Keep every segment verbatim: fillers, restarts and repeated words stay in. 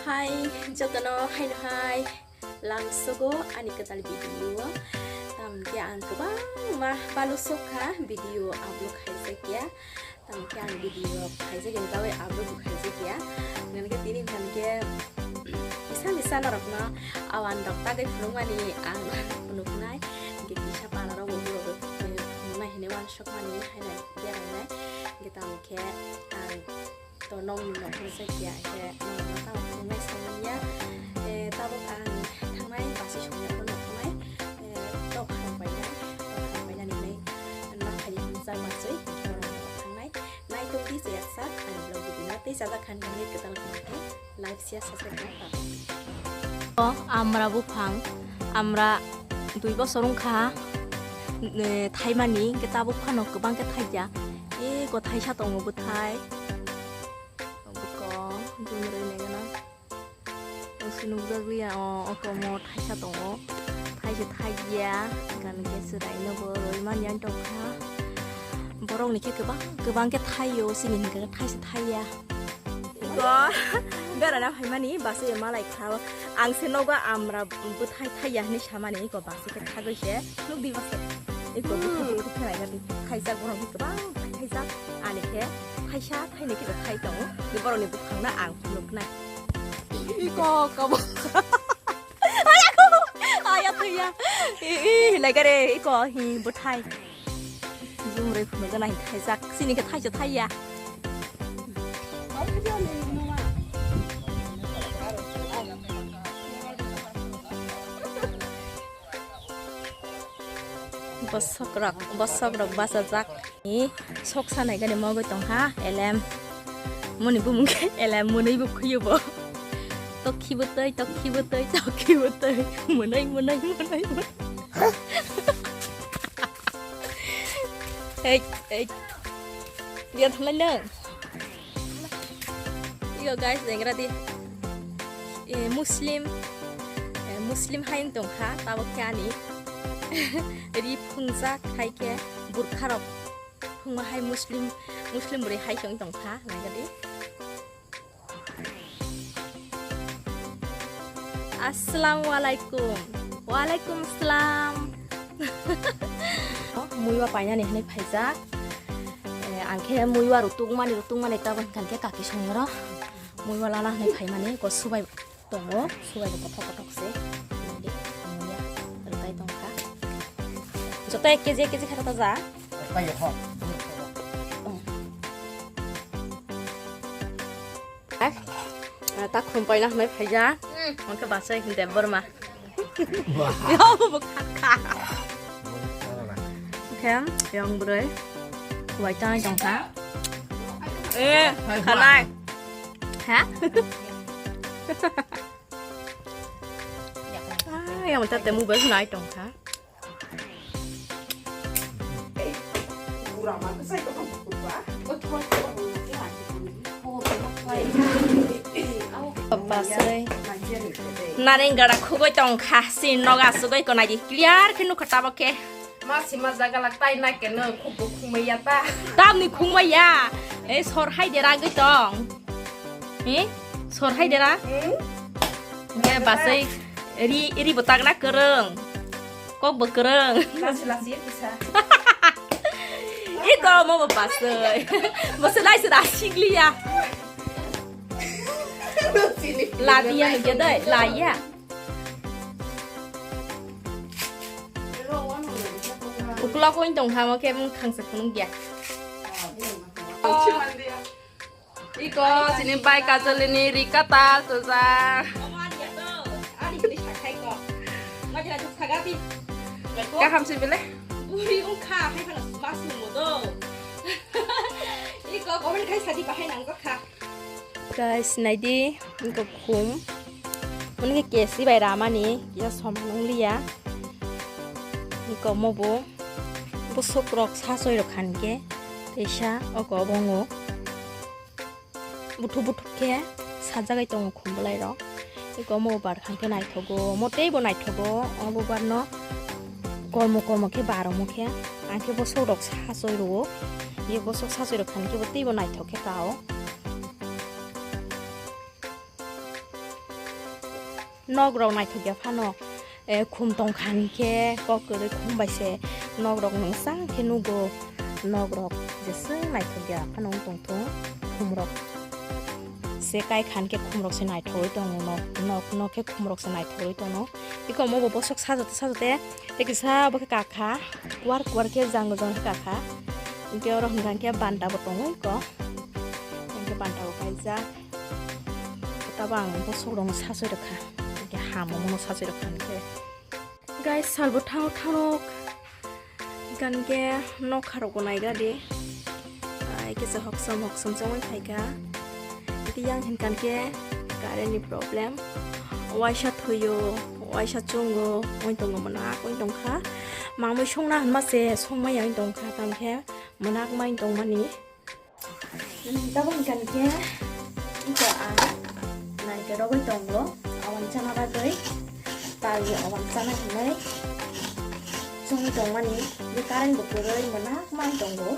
Hai, jotono haino hai langsogo ani kwtal video o. Tamkhe ang kwbangma balu sokha video upload khaijakya. Tamkhe ang video khaijakya ni bagwi upload bo khaijakya. Hwnkhe tini hwnkhe kisa misa norokno awan rok tagwi phunukmani ang phunuknai. Hwnkhe kisa panarok bo phunuknai hinwi uansukmani haino berainai. Hwnkhe tamkhe ang to nokni nokni se kiya khe norokno tamo phunuknai saimanya. Eh, tabuk ang thangnai basi songya phano noknai. Eh, tok ham painai, tok ham painani nai nang khaini phunukjak bachwi norokno thangnai. Nai tongdi se yaksa ani vlog video no tei chajak khan khe kwtal khe like, share, subscribe khe. O, amra buphang, amra dui bosor wngkha, eh, thaimani, hwnkhe tabuk phano kwbang khe thaiya. E, ko thaisa tongo bwthai. Bwkong, dunrwi nai gana. Osi nukjakliya, o, o komo thaisa tongo. Thaisa thaiya, gan khe chwraino bo rwi manya tongkha. Borokni khe kwbang, kwbang khe thaio, chini hinkhe thaisa thaiya. Iko berana phaimani basi malai kha. Ang se nogo amra bwthai thaiya hinwi samani iko basi khe thagwi se nukdi basi. Iko bukhu bukhu khe naigati thaijak borok khe kwbang thaijak ani khe thaisa thainwi khe thai tongo. Ni borokni bukhangno ang nuknai. Iko kabo. Aya thaiya. I, i, hinai gare iko hi bwthai. Jumrui phunukgana hin thaijak, chini khe thaisa thaiya. Bosokrok, bosokrok bachajak. Ni sok sanai gani mogwi tongkha, elem. Moni bumung khe elem, mwnwi bo khuyo bo. Tokhi bwtwi, tokhi bwtwi, tokhi bwtwi. Mwnwi, mwnwi, mwnwi, mwnwi. Hey, hey. Dia thanglai nang. Iyo guys, dengra di. Eh, Muslim, eh, Muslim hai wng tongkha, tabuk khe ani ri phungjak hai khe burkharok phungma hai Muslim, Muslim bwrwi hai se wng tongkha, naigadi. Assalamu alaikum. Walaikum assalam. Muiwa painani hinwi phaijak. Eh, ang khe muiwa rutungmani, rutungmani tabuk hwnkhe kaki songyoro. Muiwa lana hinwi phaimani, ko subai tongo, subai bo kothok kothok se. Nadi, muiya rwtai tongkha. Joto ek kg, ek kg khe rwta ja. Payo ho. Oh. Eh, ta khum paina hinwi phaija. Hmm. Oke, basai Debbarma. Wah. Yo, bo kha kha. Oke, yang bwrwi. Wai tanai tongkha. Eh, hai, khanai. Ha? Ah, yang tete mobile nai tongkha. Basai. Nareng gada khugoi tongkha, si noga sugoi konai di clear khe nukha tabok khe. Ma sima jaga lak tai na keno khuk bo khumai ya ta. Tamni khumai ya. Ei sor hai dera goi tong. Hi? Sor hai dera? Hmm? Nge basai ri, ri bo tagna kwrwng. Kok bo kwrwng. Lasi lasi ya kisa. Iko mo bo basai. Basai lai sera sigli ya. Ladi ya nugya dai, laya. Ukla koin tong hamo khe mung khangsa khunung ya. Iko, sini bai kajolini rika tal tuja. Kaham si bile? Buri ungkha, hai phano masung modo. Iko, comment khai sadi bahai nang kha. Guys, naidi, iko khum. Mani ke kesi bai ramani, kisa som nung liya. Iko mobo, bosok rok sasoi rok khan ke, teisa oko bongo. Buthuk buthuk khe sajagai tongo khum bwlai rok. Eko omo bar khan khe naithogo, motei bo naithogo. Obo bar no kormo kormo khe bar omo khe. Ang khe bosok rok sasoi rwo. Ye bosok sasoi rok khan khe bo tei bo naithok khe kao. Nok rok naithok ya phano, eh, khum tong kha hwn khe kok kwrwi khum bai se nok rok nwng chang khe nugo. Nok rok jeswk naithok ya phano wng tong thung, khum rok se kai kha hwn khe khum rok se naithok rwi tongo, nok, nok, nok khe khum rok se naithok rwi tongo. Iko omo bo bosok sajote sajote tei kisa bo khe kakha, kuar kuar khe jang jang khe kakha. Hwnkhe oro hwnkha hwnkhe banta bo tongo iko, hwnkhe banta bo kaijak. Tabo ang bosok rokno sasoi rwkha, hwnkhe ham omono sasoi rwkha hwnkhe. Guys, salbo thang thanok, hwnkhe nokha rokbo naigra di. Ai kisa hoksom hoksom chongwi phaikha. Hwnkhe yang hwnkha hwnkhe current ni problem. Waisa thuio, waisa chungo, wng tongo mwnakhe wng tongkha. Mangmui songna hwnma se songmaya wng tongkha, tamkhe mwnakma wng tongmani. Tabuk hwnkha hwnkhe iko ang naikolrogwi tongo, owan chana bagwi, talni owan chana hinwi chongwi tongmani, bini current bo kwrwi mwnakma wng tongo,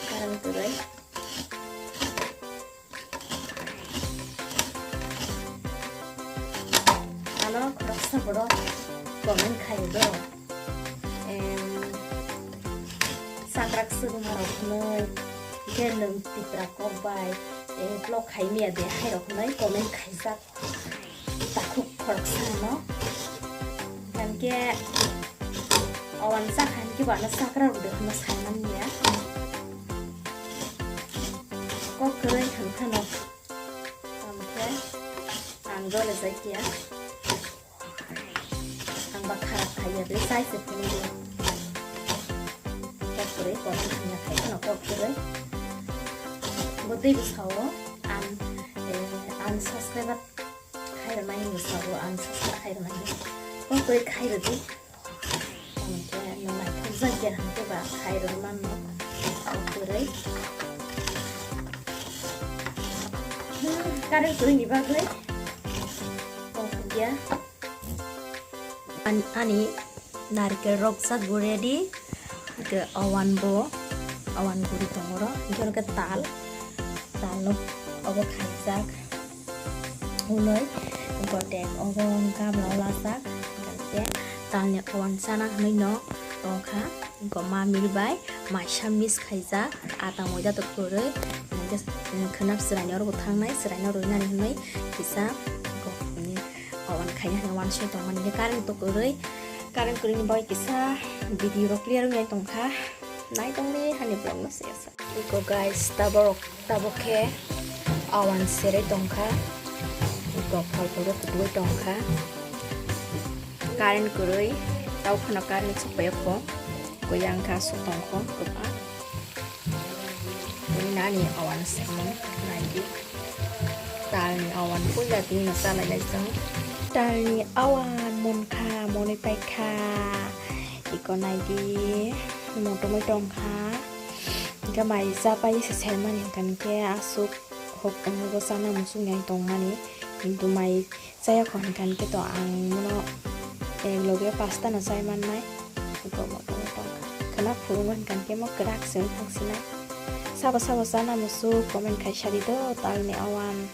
current kwrwi. Ano khoroksa borok comment khaio do. Em, sakrak swrwngmarok hwnwi, hwnkhe nwng Tipra kok bai, eh, vlog khai manya de hairok hwnwi comment khaijak takhuk khoroksa no. Hwnkhe owan chakha hwnkhe bo ano sakra rwdi hwnwi sai manya. Kok kwrwi hwn phano. Hwnkhe ang jole jai khe. Ang ba kharap khaiya, tei chai se phunukgo. Kok kwrwi, kotor thangya khai kheno kok kwrwi. Bo tei bwsao ang, eh, unsubscribe khai rwnai hinwi sao, unsubscribe khai rwnai hinwi. Kok kwrwi khai rwdi. Hwnkhe nwng naithokjak ya hwnkhe ba khai rwmano kok kwrwi. Hmm, current kwrwini bagwi kok ya. An-, ani narikel rokjak bo ready. Hwnkhe owan bo, owan guri tongo oro. Hwnkhe oro khe tal, tal no obo khaijak. Unoi gotek obo gamla o lajak. Hwnkhe talni owan chana hwnwi no tongkha. Hwnkhe ma mil bai maisa mix khaijak. Ata moida to kwrwi. Hwnkhe khwnap chwraini oro bo thangnai, chwraino rwinani hwnwi kisa. Owan khaina hwnwi wansoi tongmani hwnkhe current to kwrwi, current kwrwini bagwi kisa video rok clear wngya tongkha. Nai tongdi hani vlog no se asa. Iko guys, tabok, tabok khe owan serwi tongkha. Iko phalphulo kutugwi tongkha. Current kwrwi, tau kheno current chukpaiya kho. Iko yang kha aswk tongkho kwbang. Tei nani owan samung naidi. Talni owan puila tini no chalai lai chwng. Talni owan munkha, monwi paikha. Iko naidi, motomwi tongkha. Hwnkhe mai chapai se sermani hwnkha hwnkhe aswk hok tongo, bo chana muchung ya tongmani. Kintu mai chaya kho hwnkha hwnkhe to ang mono ek loge pasta no chai mannai. Iko motomwi tongkha. Khwna phurungo hwnkha hwnkhe mo kwrak se wng thang sinai. Sabo sabo chana muchung comment khai sadi do talni owan.